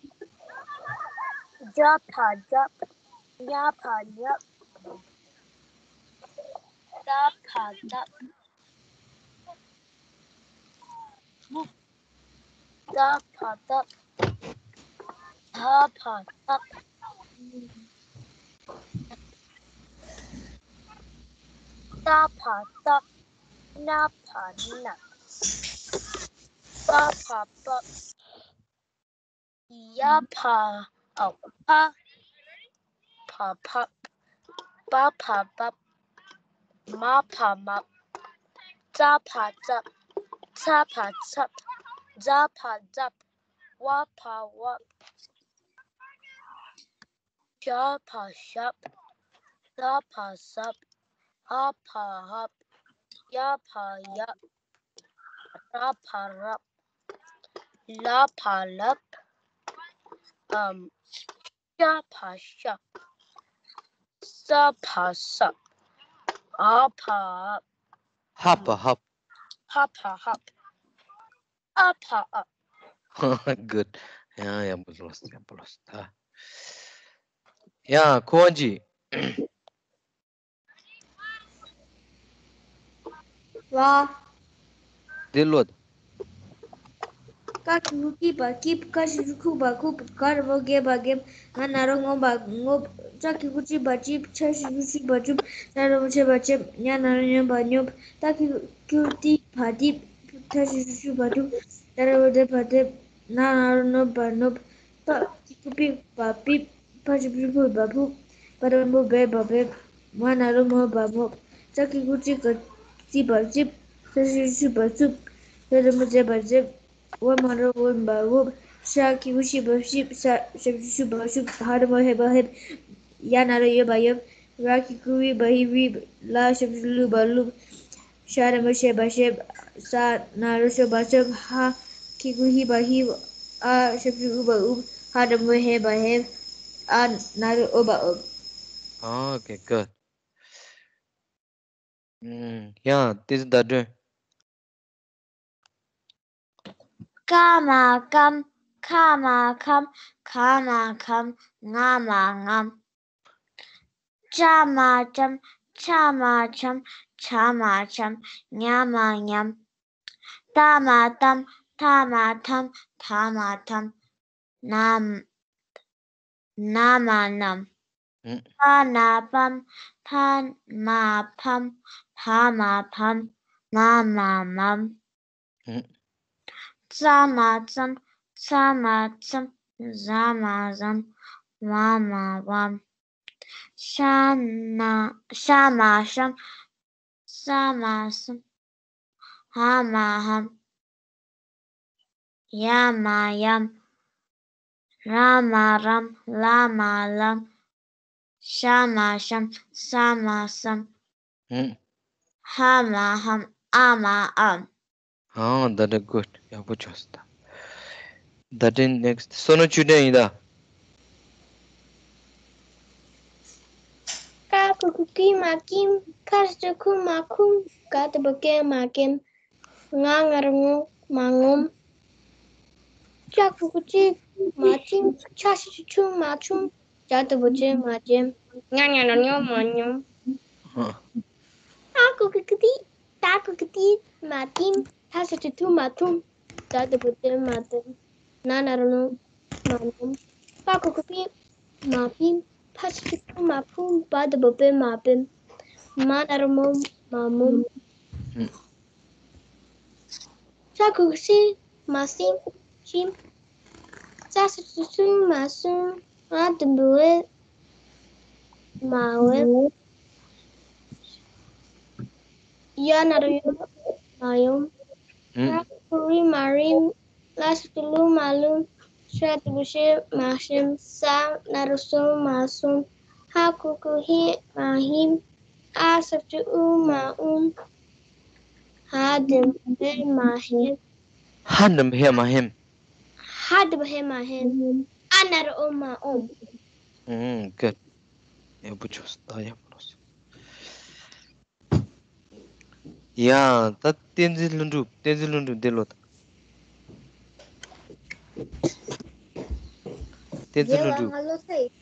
ཇ་ཕ་ཇབ། ཉ་ཕ་ཉབ། ད་ཕ་དབ། ད་བ་དབ། ད་བ་དབ། ཏ་བ་ཏབ། ན་བ་ནབ། པ་བ་པབ། ཡ་བ་ཨ་ཕ། བ་ཕབ། པ་བ་པབ། མ་བ་མབ། ཙ་བ་ཙབ། ཚ་བ་ཚབ། ཛ་བ་ཛབ། ཝ་བ་ཝབ། ཞ་བ་ཞབ། ཟ་བ་ཟབ། འ་བ་འབ། ཡ་བ་ཡབ། ར་བ་རབ། ལ་བ་ལབ། ཨམ། ཤ་བ་ཤབ། ས་བ་སབ། འ་བ་འབ། ཧ་བ་ཧབ། ཧ་བ་ཧབ། ཨ་བ་ཨབ། Good. ཡང་ཡག་པོ་ལོས། ཡག་པོ་ལོས། ད་ཡང་ཁོ་བོ་ཅི། ལ། འདི་ཀློག་དང་། ཀ་གི་གུ་ཀི་བ་ཀིབ། ཁ་ཞབས་ཀྱུ་ཁུ་བ་ཁུབ། ག་ར་བོ་གེ་བ་གེབ། ང་ན་རོ་ངོ་བ་ངོབ། ཅ་གི་གུ་ཅི་བ་ཅིབ། ཆ་ཞབས་ཀྱུ་ཆུ་བ་ཆུབ། ཆ་ར་བོ་ཆེ་བ་ཆེབ། ཉ་ན་རོ་ཉོ་བ་ཉོབ། ཏ་གི་གུ་ཏི་བ་ཏིབ། ཐ་ཞབས་ཀྱུ་ཐུ་བ་ཐུབ། ད་ར་བ་དེ་བ་དེབ། ན་ན་རོ་ནོ་བ་ནོབ། པ་གི་གུ་པི་བ་པིབ། ཕ་ཞབས་ཀྱུ་ཕུ་བ་ཕུབ། བ་ར་བོ་བེ་བ་བེབ། མ་ན་རོ་མོ་བ་མོབ། ཙ་གི་གུ་ཙི་ག་ཙི་བ་ཙིབ། ས་ཞབས་ཀྱུ་སུ་བ་སུབ། ཟ་ར་མོ་ཟེ་བ་ཟེབ། ཝ་མ་རོ་ཝོ་བ་ཝོབ། ཤ་གི་གུ་ཤི་བ་ཤིབ། ཤ་ཞབས་ཀྱུ་ཤུ་བ་ཤུབ། ཧ་ར་མོ་ཧེ་བ་ཧེབ། ཡ་ན་རོ་ཡོ་བ་ཡོབ། ར་གི་གུ་རི་བ་རི་རིབ། ལ་ཞབས་ཀྱུ་ལུ་བ་ལུབ། ཤ་ར་མོ་ཤེ་བ་ཤེབ། ས་ན་རོ་ཤོ་བ་ཤོབ། ཧ་གི་གུ་ཧི་བ་ཧིབ། ཨ་ཞབས་ཀྱུ་ཨུ་བ་ཨུབ། ཧ་ར་མོ་ཧེ་བ་ཧེབ། ཨ་ན་རོ་ཨོ་བ་ཨོབ། Okay, good. ཡང་ཏི་ཙི་བརྡ་སྤྲོད། ཀ་མ་ཀམ། ཁ་མ་ཁམ། ག་མ་གམ། ང་མ་ངམ། ཅ་མ་ཅམ། ཆ་མ་ཆམ། ཆ་མ་ཆམ། ཉ་མ་ཉམ། ཏ་མ་ཏམ། ཐ་མ་ཐམ། ཐ་མ་ཐམ། ན་ན་མ་ནམ། ཨུ། པ་ན་པམ། ཕ་མ་ཕམ། ཕ་མ་ཕམ། མ་མ་མམ། ཨུ། ཙ་མ་ཙམ། ཚ་མ་ཚམ། ཟ་མ་ཟམ། བ་མ་བམ། ཤ་ན་ཤ་མ་ཤམ། ས་མ་སམ། ཧ་མ་ཧམ། ཡ་མ་ཡམ། ར་མ་རམ། ལ་མ་ལམ། ཤ་མ་ཤམ། ས་མ་སམ། ཨུ། ཧ་མ་ཧམ། ཨ་མ་ཨམ། ཨང་། ད་ལྟ་good. ཡག་པོ་བྱུང་སོང་ད། ད་ལྟ་next བསོད་ནམས་ཆོས་སྒྲོན་ཡིན་ད། ཀ་གི་གུ་ཀི་མ་ཀིམ། ཁ་ཞབས་ཀྱུ་ཁུ་མ་ཁུམ། ག་བཏགས་གི་གི་མ་གིམ། ང་ང་རོ་ངོ་མ་ངོམ། ཅ་གི་གུ་ཅི་མ་ཅིམ། ཆ་ཞབས་ཀྱུ་ཆུ་མ་ཆུམ། ཇ་བཏགས་ཇེ་མ་ཇེམ། ཉ་ཉ་རོ་ཉོ་མ་ཉོམ། ཧ། ཏ་གི་གུ་ཀི་ཏི། ཏ་གི་གུ་ཏི་མ་ཏིམ། ཐ་ཞབས་ཀྱུ་ཐུ་མ་ཐུམ། ད་བཏགས་ཏེ་མ་ཏིམ། ན་ན་རོ་ནོ་མ་ནོམ། པ་གི་གུ་པི་མ་པིམ། ཕ་ཞབས་ཀྱུ་ཕུ་མ་ཕུམ། བ་བཏགས་བ་བེ་མ་བེམ། མ་ན་རོ་མོ་མ་མོམ། ཧུམ། ཤ་གི་གུ་ཤི་མ་ཤིམ། ཤིམ། ཙ་ཞབས་ཀྱུ་ཙུ་མ་ཙུམ། འ་བཏགས་འ་འོ་མ་འོམ། ཡ་ན་རོ་ཡོ་མ་ཡོམ། ཧུམ། ར་གི་གུ་རི་མ་རིམ། ལ་ཞབས་ཀྱུ་ལུ་མ་ལུམ། ཤ་བཏགས་ཤེ་མ་ཤེམ། ས་ན་རོ་སོ་མ་སོམ། ཧ་གི་གུ་ཧི་མ་ཧིམ། ཨ་ཞབས་ཀྱུ་ཨུ་མ་ཨུམ། ཧ་བཏགས་ཧེ་མ་ཧེམ། ཧ་བཏགས་ཧེ་མ་ཧེམ། ཧ་བཏགས་ཧེ་མ་ཧེམ། ཨ་ན་རོ་ཨོ་མ་ཨོམ། ཨུམ། Good. ཡག་པོ་བྱུང་སོང་ད། ཡག་པོ་ལོས་སོང་། ཡ། ད་བསྟན་འཛིན་ལྷུན་གྲུབ། བསྟན་འཛིན་ལྷུན་གྲུབ་འདི་ཀློག་དང་། བསྟན་འཛིན་ལྷུན་གྲུབ། རྒན་ལགས་ང་ཀློག་ས་ཡིན།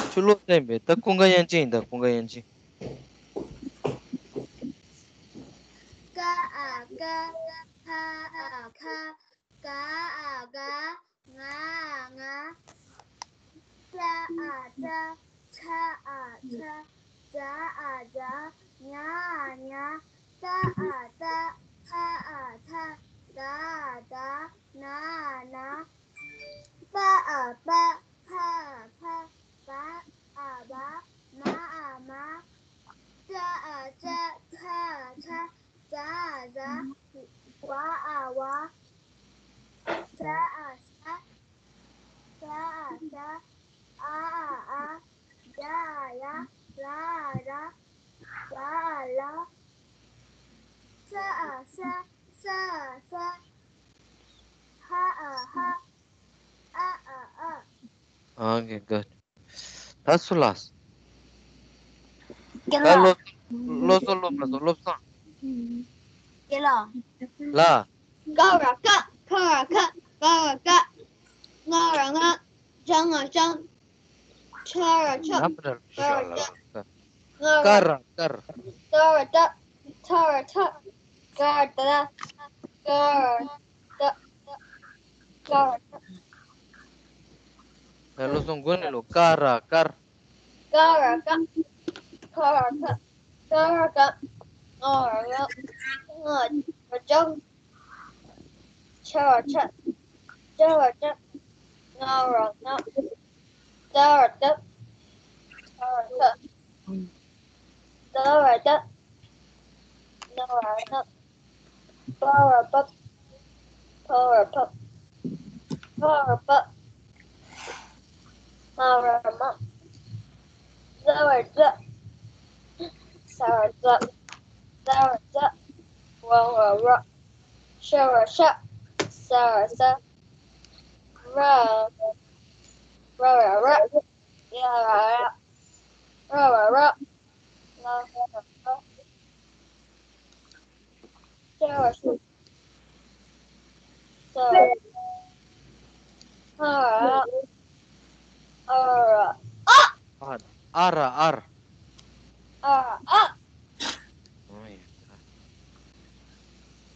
ཁྱོད་ཀློག་ས་ཡིན་པས། ད་ཀུན་དགའ་དབྱངས་ཅན་ཡིན་ད། ཀུན་དགའ་དབྱངས་ཅན། ཀ་ཨ་ཀ། ཁ་ཨ་ཁ། ག་ཨ་ ཨ་བ། ཛ་ཨ་ཟ། ཛ་ཨ་ཛ། ཨ་ཨ་ཨ། ཛ་ཨ་ཛ། ལ་ཨ་ལ། ཛ་ཨ་ལ། ས་ཨ་ས། ས་ཨ་ས། ཧ་ཨ་ཧ། ཨ་ཨ་ཨ། Okay, good. ད་སུ་ལ། རྒན་ད་ལགས། སློབ་སློབ་གསོ་སློབ་མ་སོང་སློབ་སོང་། རྒན་ལགས། ལ། ཀ་ར་ཀ། ཁ་ར་ཁ། ག་ར་ག། ང་ར་ང་། ཇ་ང་ཇ། ཆ་ར་ཆ། ལ་མ་ར་ཤ་ལ་ལ། ཀ་ར་ཀར། ཏ་ར་ཏ། ཐ་ར་ཐ། ག་ར་ཏ། ག་ར་ཏ། ག་ར་ཏ། ཡ་ལོ་སོང་མགོ་ནས་ལོ། ཀ་ར་ཀར། ག་ར་ག། ཁ་ར་ཁ། ག་ར་ག། ང་ར་ང་། ང་ར་ཇ། ཆ་ར་ཆ། ཇ་ར་ཇ། ང་ར་ང་། ཏ་ར་ཏ། ཐ་ར་ཐ། ད་ར་ད། ན་ར་ན། པ་ར་པ། ཕ་ར་ཕ། ཕ་ར་པ། མ་ར་མ། ཛ་ར་ཛ། ས་ར་ཛ། ཛ་ར་ཛ། ར་ར་ར། ཤ་ར་ཤ། ས་ར་ས། ར། ར་ར་ར། ཡ་ར་ཡ། ར་ར་ར། ལ་ར་ར་ར། ཤ་ར་ཤ། ས་ར་ས། ཧ་ར་ཧ། ཨ་ར་ཨ། ཨ་ར་ཨར། ཨ་ར་ཨ། ཨོ་ཡ།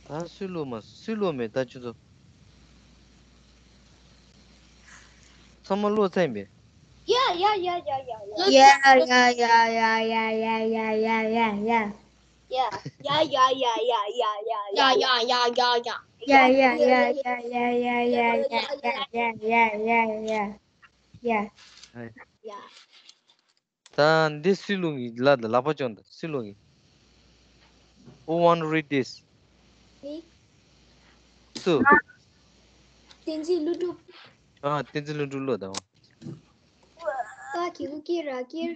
ད་སུས་ཀློག་མ་སུས་ཀློག་མེད་ད་ཁྱོད་ཚོ། ཚང་མ་ཀློག་ཚར་ཡིན་པས། ཡ་ཡ་ཡ། ཡ། ད་འདི་སུས་ཀློག་གི་ལ་ད་ལག་པ་ཅོང་ད་སུས་ཀློག་གི། Who want to read this? Me. སུ། བསྟན་འཛིན་ཀླུ་སྒྲུབ། ཨ་བསྟན་འཛིན་ཀླུ་སྒྲུབ་ཀློག་དང་། ཀ་གི་གུ་ཀི་ར་ཀིར།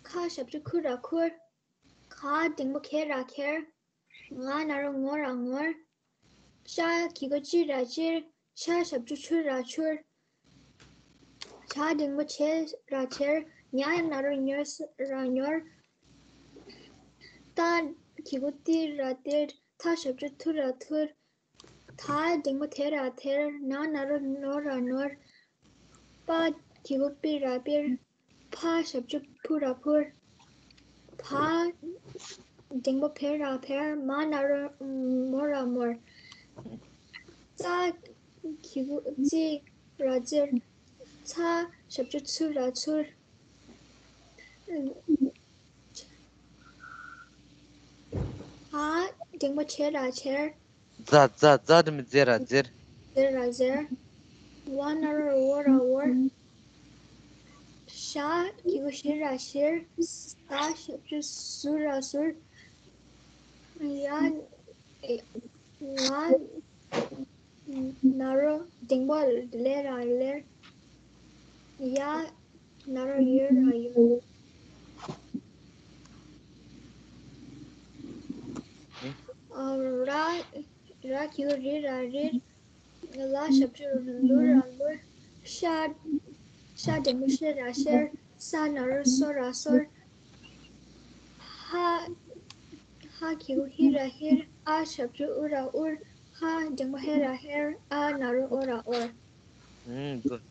ཁ་ཞབས་ཀྱུ་ཁུ་ར་ཁུར། ག་འགྲེང་བུ་གེ་ར་གེར། ང་ན་རོ་ངོ་ར་ངོར། ཅ་གི་གུ་ཅི་ར་ཅིར། ཆ་ཞབས་ཀྱུ་ཆུ་ར་ཆུར། ཇ་འགྲེང་བུ་ཇེ་ར་ཇེར། ཉ་ན་རོ་ཉོ་ར་ཉོར། ཏ་གི་གུ་ཏི་ར་ཏིར། ཐ་ཞབས་ཀྱུ་ཐུ་ར་ཐུར། ད་འགྲེང་བུ་དེ་ར་དེར། ན་ན་རོ་ནོ་ར་ནོར། པ་གི་གུ་པི་ར་པིར། ཕ་ཞབས་ཀྱུ་ཕུ་ར་ཕུར། བ་འགྲེང་བུ་བེ་ར་བེར། མ་ན་རོ་མོ་ར་མོར། ཙ་གི་གུ་ཙི་ར་ཙིར། ཚ་ཞབས་ཀྱུ་ཚུ་ར་ཚུར། ཧ་འགྲེང་བུ་ཇེ་ར་ཇེར། ཛ་ཛ་ཛ་འགྲེང་བུ་ཛེ་ར་ཛེར། ཛེ་ར་ཛེར། ཝ་ན་རོ་ཝོ་ར་ཝོར། ཞ་གི་གུ་ཞི་ར་ཞིར། ས་ཞབས་ཀྱུ་སུ་ར་སུར། ཡ་ང་ན་རོ་འགྲེང་བུ་ལེ་ར་ལེར། ཡ་ན་རོ་ཡོ་ར་ཡོར། ཨ་ར་ར་གི་གུ་རི་ར་རིར། ལ་ཞབས་ཀྱུ་ལུ་ར་ལུར། ཤ་ཤ་འགྲེང་བུ་ཤི་ར་ཤར། ས་ན་རོ་སོ་ར་སོར། ཧ་ཧ་གི་གུ་ཧི་ར་ཧིར། ཨ་ཞབས་ཀྱུ་ཨུ་ར་ཨུར། ཧ་འགྲེང་བུ་ཧེ་ར་ཧེར། ཨ་ན་རོ་ཨོ་ར་ཨོར། ཨུམ། གུཌ།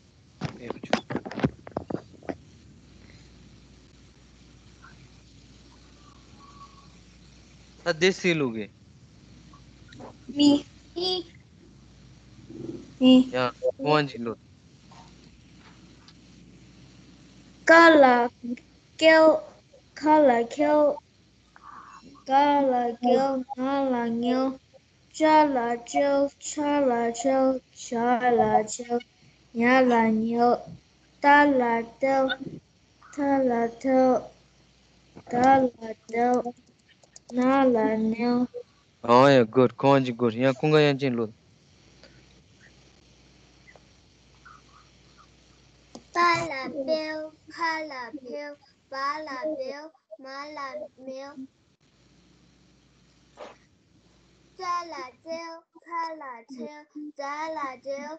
ད་དེ་སུས་ཀློག་གི། མི། མི། མི། ཡ། ཁོང་ཅིག་ཀློག། ཀ་ལ་ཀེལ། ཁ་ལ་ཁེལ། ག་ལ་གེལ། ང་ལ་ངེལ། ཅ་ལ་ཅེལ། ཆ་ལ་ཆེལ། ཇ་ལ་ཇེལ། ཉ་ལ་ཉེལ། ཏ་ལ་ཏེལ། ཐ་ལ་ཐལ། ད་ལ་དལ། ན་ལ་ནལ། Oh yeah, good. ཁོང་གཅིག་good. ཡང་ཁོང་ག་ཡང་ཅིག་ལོ། པ་ལ་པེའུ། ཕ་ལ་ཕེའུ། བ་ལ་བེའུ། མ་ལ་མེའུ། ཙ་ལ་ཙེའུ། ཚ་ལ་ཚེའུ། ཛ་ལ་ཛེའུ།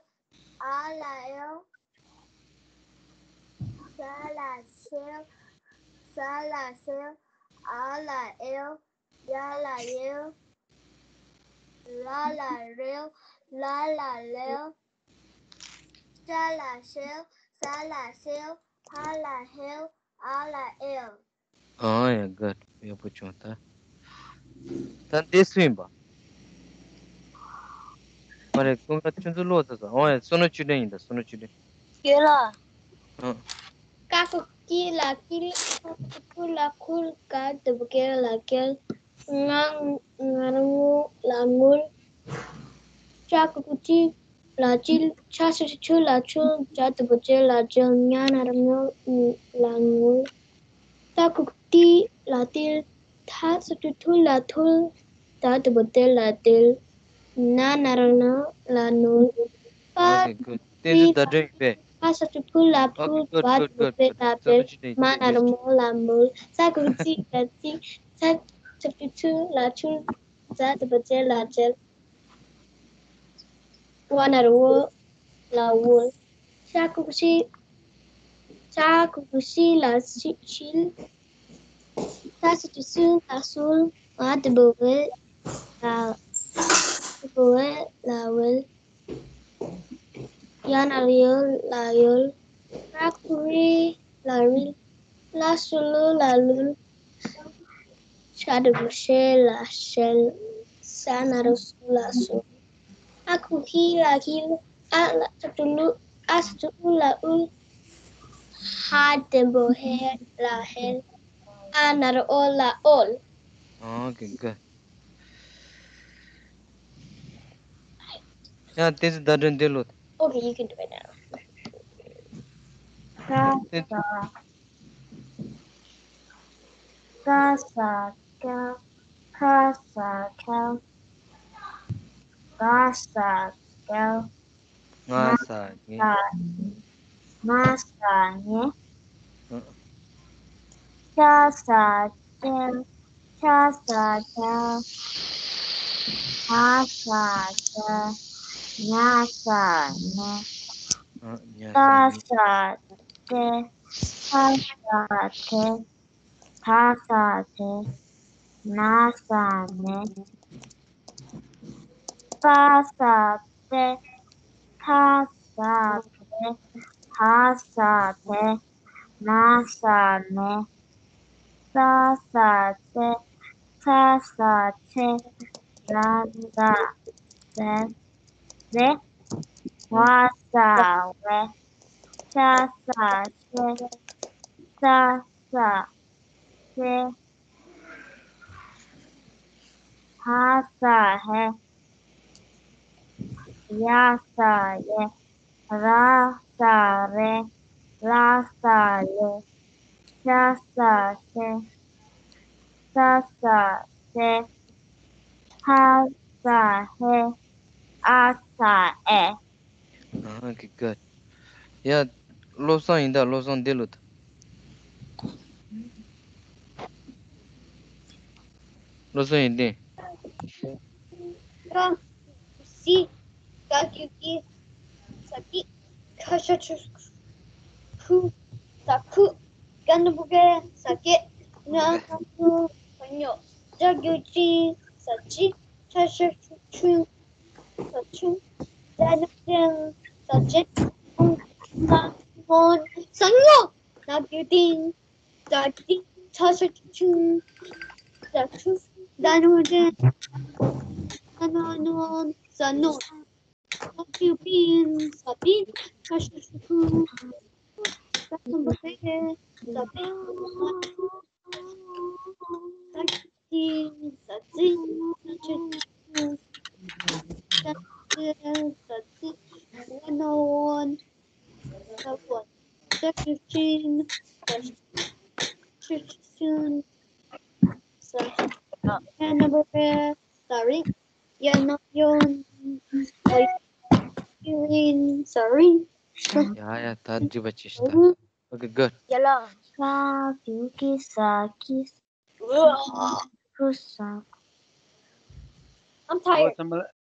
འ་ལ་འེའུ། ཛ་ལ་ཛེའུ། ཟ་ལ་ཟེའུ། འ་ལ་འེའུ། ཡ་ལ་ཡེའུ། ར་ལ་རེའུ། ལ་ལ་ལེའུ། ཤ་ལ་ཤེའུ། ཟ་ལ་ཟེའུ། ཧ་ལ་ཧེའུ། འ་ལ་འེའུ། ཨང་ཡ་good. ཡག་པོ་བྱུང་ད། ད་འདི་སུ་ཡིན་པ། ཨ་རེ་ཀུན་དགའ་ཁྱོད་ཚོ་ཀློག་ཚར་སོང་། ཨང་ཡ་བསོད་ནམས་ཆོས་སྒྲོན་ཡིན་ད། བསོད་ནམས་ཆོས་སྒྲོན། ཡོད་ལ། ཨང་། ཀ་ཁུ་ཀི་ལ་ཀིལ། ཁ་ཁུ་ཁུ་ལ་ཁུལ། ག་དུ་བུ་ཀེ་ལ་ཀེལ། ང་ང་རོ་ངུ་ལ་ངུལ། ཅ་ཀུ་ཀུ་ཅི་ལ་ཅིལ། ཆ་ས་ཆུ་ཆུ་ལ་ཆུལ། ཇ་དུ་བུ་ཇེ་ལ་ཇེལ། ཉ་ན་རོ་ཉོ་ལ་ཉུལ། ཏ་ཀུ་ཀུ་ཏི་ལ་ཏིལ། ཐ་ས་ཏུ་ཐུ་ལ་ཐུལ། ད་དུ་བུ་ཏེ་ལ་ཏིལ། ན་ན་རོ་ན་ལ་ནུལ། པ་Okay, good. བཏོན་ཚུལ་བརྡ་སྤྲོད་ཡིན་པས། ཕ་ས་ཏུ་ཕུ་ལ་ཕུལ། Okay, good, བ་good, དུ་བུ་good, བེ་good. ལ་བེལ། བསོད་ནམས་ཆོས་སྒྲོན། མ་ན་རོ་མོ་ལ་མོལ། ས་ཀུ་ཀུ་ཙི་ལ་ཙིལ། ཚ་ས་ཏུ་ཚུ་ལ་ཚུལ། ཛ་དུ་བུ་ཛེ་ལ་ཛེལ། ཝ་ན་རོ་ཝོ་ལ་ཝོལ། ཤ་ཀུ་ཀུ་ཤི། ཤ་ཀུ་ཀུ་ཤི་ལ་ཤི་ཤིལ། ས་ས་ཏུ་སུ་ལ་སུལ། ཝ་དུ་བུ་ཝེ་ལ་དུ་བུ་ཝེ་ལ་ཝེལ། ཡ་ན་རོ་ཡོ་ལ་ཡོལ། ར་ཀུ་རི་ལ་རིལ། ལ་སུ་ལུ་ལ་ལུལ། ཤ་དུ་བུ་ཤེ་ལ་ཤེལ། ས་ན་རོ་སུ་ལ་སུལ། ཨ་ཁུ་ཧི་ལ་ཧིལ། ཨ་ལ་ཏུ་ལུ། ཨ་ས་ཏུ་ཨུ་ལ་ཨུལ། ཧ་དུ་བུ་ཧེ་ལ་ཧེལ། ཨ་ན་རོ་ཨོ་ལ་ཨོལ། Okay, good. ཡང་བཏོན་ཚུལ་བརྡ་སྤྲོད་འདི་ཀློག Okay, you can do it now. ཀ་ས་ཀ་ས་ཀ། ཁ་ས་ཁ། ག་ས་གལ། ང་ས་ངེ། ང་ས་ངེ། ཤ་ས་ཤལ། ཤ་ས་ཤལ། ཤ་ས་ཤལ། ཉ་ས་ཉེ། ཏ་ས་ཏེ། ཐ་ས་ཐེ། ད་ས་དེ། ན་ས་ནེ། པ་ས་པེ། ཐ་ས་པེ། ད་ས་དེ། ན་ས་ནེ། ས་ས་སེ། ཚ་ས་ཚེ། ར་ས་རེ། རེ། བ་ས་ཝེ། ཤ་ས་ཤེ། ས་ས་སེ། ཧ་ས་ཧེ། ཡ་ས་ཡེ། ར་ས་རེ། ལ་ས་ལེ། ཤ་ས་ཤེ། ས་ས་སེ། ཧ་ས་ཧེ། ཨ་ས་ཨེ། ཨ་ཧ་གི་ག་ཡ། བློ་བཟང་ཡིན་ད། བློ་བཟང་འདི་ལོ་ད། བློ་བཟང་ཡིན་ཏེ། ཀ་སི་ག་གི་གི་ས་ཀི། ཁ་ཤ་ཆུ་ཁུ་ས་ཁུ། ག་ན་བུ་གེ་ས་ཀེ། ཉ་ན་ཉོ་ས་ཉོ། ཇ་གི་གུ་ཅི་ས་ཅི། ཆ་ཤ་ཆུ་ཆུ། ས་ཆུ། ད་ནུ་ཅན། ས་ཅན། ས་ནོན། ས་ཉོ། ན་གི་ཏིང་། ད་ཏིང་། ཆ་ཤ་ཆུ་ཆུ། ས་ཆུ། ད་ནུ་ཅན། ས་ནོ་ནོན། ས་ནོན། ན་གི་པིན། ས་པིན། ཆ་ཤ་ཆུ་ཆུ། ད་ནུ་པེ། ས་པེ། ད་ཅིང་། ས་ཅིང་། ས་ཅིང་། ད་ཅིང་། ས་ཅིང་། ཝ་ནོ་ཝོན། ས་ཝོན། ད་ཅིང་། ད་ཅིང་། ད་ཅིང་། ས་ཅིང་། ད་ཅིང་། Sorry. You're not, you're, are you feeling sorry? ཡ་ཡ་ད་འགྲིག་པ་ཅིག་ཤི་ད། Okay, good. Yellow. Sa, Yuki, Saki, Kusa. I'm tired.